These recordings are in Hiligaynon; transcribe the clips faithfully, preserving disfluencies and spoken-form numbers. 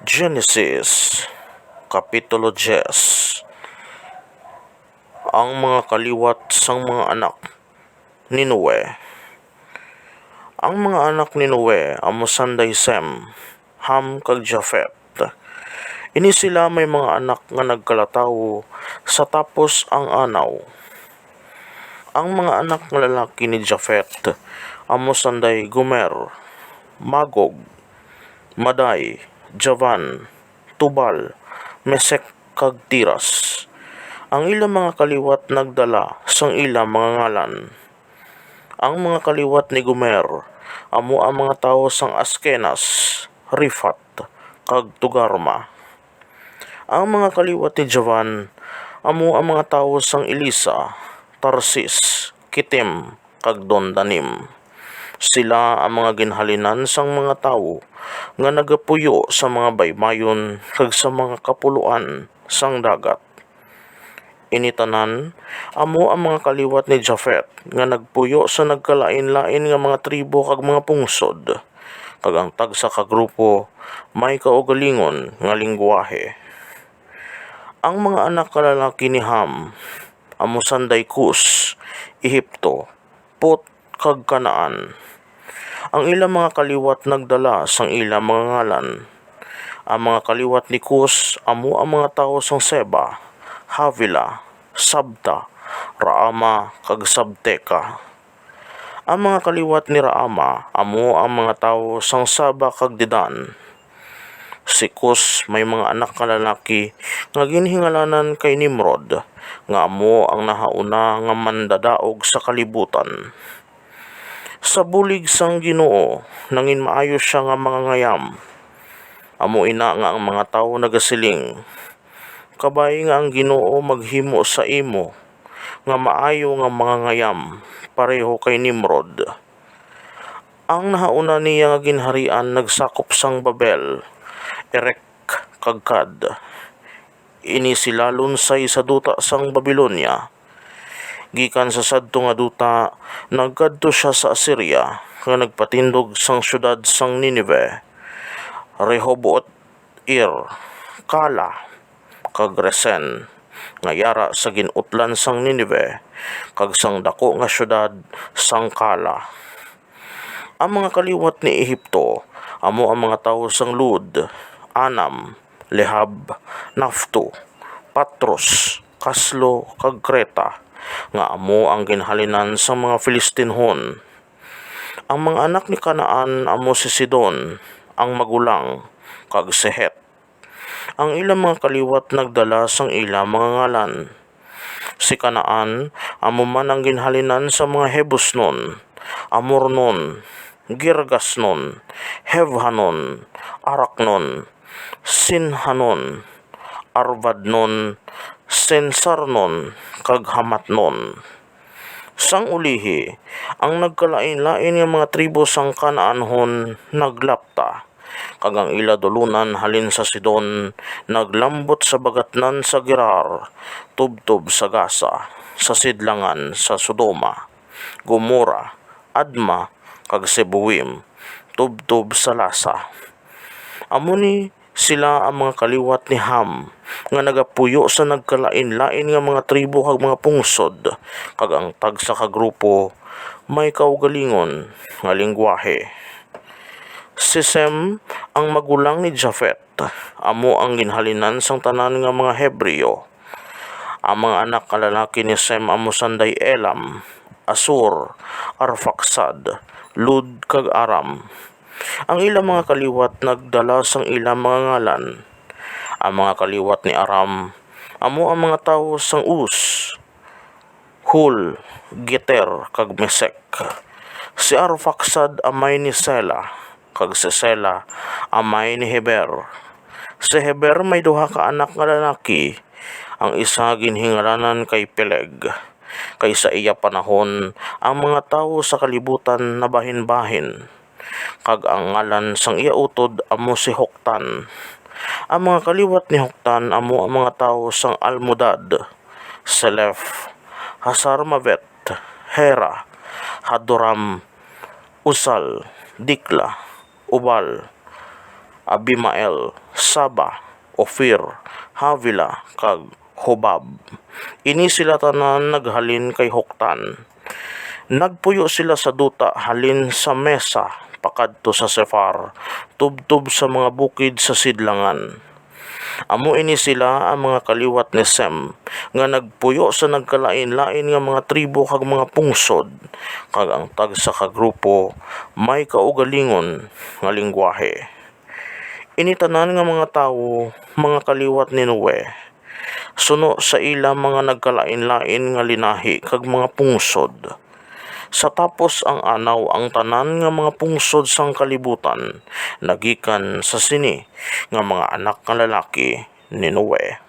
Genesis, Kapitulo diyes. Ang mga kaliwat sang mga anak ni Noe. Ang mga anak ni Noe amo sanday Sem, Ham, kag Jafet. Ini sila may mga anak nga nagkalatawo sa tapos ang anaw. Ang mga anak nga lalaki ni Jafet amo sanday Gomer, Magog, Madai, Javan, Tubal, Mesek, kag Tiras. Ang ila mga kaliwat nagdala sang ila mga ngalan. Ang mga kaliwat ni Gomer amo ang mga tawo sang Askenas, Rifat, kag Togarma. Ang mga kaliwat ni Javan amo ang mga tawo sang Elisa, Tarsis, Kitim, kag Dondanim. Sila ang mga ginhalinan sang mga tawo nga nagapuyo sa mga baybayon kag sa mga kapuloan sang dagat. Ini tanan amo ang mga kaliwat ni Jafet nga nagpuyo sa nagkalain-lain nga mga tribo kag mga pungsod, kag ang tagsa ka grupo may kaugalingon nga linggwahe. Ang mga anak nga lalaki ni Ham amo sanday Cus, Ehipto, Put, kag Canaan. Ang ila mga kaliwat nagdala sang ila mga ngalan. Ang mga kaliwat ni Cus amo ang mga tawo sang Seba, Havilah, Sabta, Raama, kag Sabteca. Ang mga kaliwat ni Raama amo ang mga tawo sang Saba kag Dedan. Si Cus may mga anak nga lalaki nga ginhingalanan kay Nimrod, nga amo ang nahauna nga mandadaog sa kalibutan. Sa bulig sang Ginoo, nanginmaayo sia nga mangangayam. Amo ina nga ang mga tawo nagasiling, "Kabay nga ang Ginoo maghimo sa imo nga maayo nga mangangayam pareho kay Nimrod." Ang nahauna niya nga ginharian nagsakop sang Babel, Erek, kag Kad. Ini sila lunsay sa duta sang Babilonia. Gikan sa sadto nga duta, nagkadto sia sa Asiria, nga nagpatindog sang siyudad sang Ninive, Rehoboth, Ir, Kala, kag Resen, nga yara sa gin-utlan sang Ninive, kag sang daku nga siyudad sang Kala. Ang mga kaliwat ni Ehipto amo ang mga tawo sang Lud, Anam, Lehab, Nafto, Patros, Kaslo, kag Kreta, nga amo ang ginhalinan sang mga Filistinhon. Ang mga anak ni Canaan amo si Sidon, ang magulang, kag si Het. Ang ila mga kaliwat nagdala sang ila mga ngalan. Si Canaan amo man ang ginhalinan sa mga Jebusnon, Amornon, Girgasnon, Jevhanon, Araknon, Sinhanon, Arvadnon, Sensarnon, kag Hamatnon. Sang ulihi, ang nagkalainlain nga mga tribo sang Canaanhon naglapta, kag ang ila dulunan halin sa Sidon naglambot sa bagatnan sa Gerar, tubtob sa Gaza, sa sidlangan sa Sodoma, Gomora, Adma, kag Seboim, tubtob sa Lasa. Amo ni sila ang mga kaliwat ni Ham, nga nagapuyo sa nagkalainlain nga mga tribo kag mga pungsod, kag ang tagsa ka grupo may kaugalingon nga linggwahe. Si Sem, ang magulang ni Jafet, amo ang ginhalinan sang tanan nga mga Hebreo. Ang mga anak nga lalaki ni Sem amo sanday Elam, Asur, Arfaksad, Lud, kag Aram. Ang ila mga kaliwat nagdala sang ila mga ngalan. Ang mga kaliwat ni Aram amo ang mga tawo sang Uz, Hul, Geter, kag Mesek. Si Arfaksad amay ni Sela, kag si Sela amay ni Heber. Si Heber may duha ka anak nga lalaki. Ang isa ginhingalanan kay Peleg, kay sa iya panahon ang mga tawo sa kalibutan nabahinbahin, kag ang ngalan sang iya utod amo si Joktan. Ang mga kaliwat ni Joktan amo ang mga tawo sang Almodad, Selef, Hasarmavet, Hera, Hadoram, Usal, Dikla, Ubal, Abimael, Saba, Ophir, Havilah, kag Hobab. Ini sila tanan naghalin kay Joktan. Nagpuyo sila sa duta halin sa Mesa pakadto sa Sefar, tubtob sa mga bukid sa sidlangan. Amo ini sila ang mga kaliwat ni Sem, nga nagpuyo sa nagkalain-lain nga mga tribo kag mga pungsod, kag ang tagsa ka grupo may kaugalingon nga linggwahe. Ini tanan nga mga tawo, mga kaliwat ni Noe, suno sa ila mga nagkalain-lain nga linahi kag mga pungsod. Sa tapos ang anaw, ang tanan nga mga pungsod sang kalibutan nagikan sa sini nga mga anak nga lalaki ni Noe.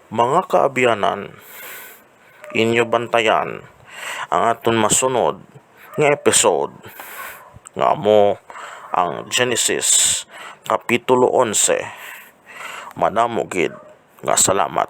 Mga kaabyanan, inyo bantayan ang aton masunod nga episode, nga amo ang Genesis Kapitulo onse. Madamo gid nga salamat.